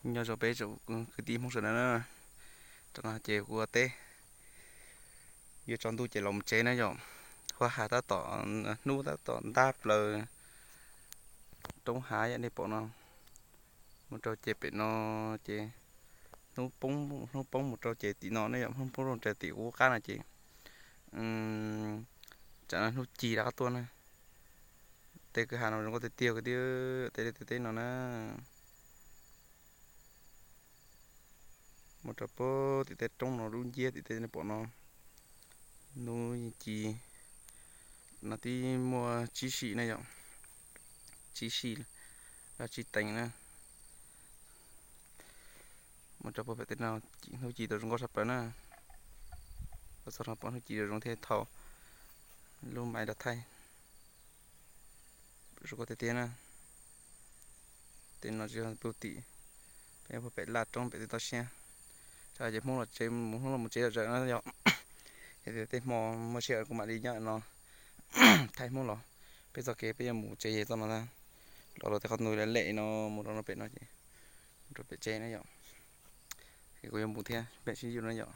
Nyob zoo peb tsoom kwv tij Hmoob sawv daws na, tam no ces kuv ua teb yuav tsaus ntuj ces los mus tsev na yom. Huab hav tab tom, hnub tab tom ntab plaws roob hav yom, nej pom no. Mus rau ces pem no ces hnub poob, hnub poob mus rau ces tim no ne yom, hnub poob rau tim qub qab no ces tsam no hnub ci rov qab tuaj na. Tej kwj ha no zoo nkauj tiag tiag kwv tij, tej liaj tej teb no na. Mus rau puag tim tej roob no lub nciab tim tej nej pom no, hnub ci no twb muaj tsib sim na yom, tsib sim los tsib teev na. Mus rau puag pem tej no, hnub ci tau zoo nkauj tshaj plaws na. Los txog no pom hnub ci zoo zoo thiab, thau lub maiv los thaij. Zoo nkauj tiag tiag na. Tej no tsis yog pug tim, peb puag pem laj roob pem tej toj siab. Tsam ces Hmoob los tsev, mus Hmoob los mus tsev zom zaws na yom. Yog tias tej hmo muaj sij hawm kuv mam li nyob no thaij Hmoob los. Peb txoj kev peb yuav mus tsev yog txoj no ntag. Los rau tej qhov ntug lem lem no mus rau no pem no ces mus rau pem tsev na yom. Es kuv yuav mus thiab, peb sib ntsib dua na yom.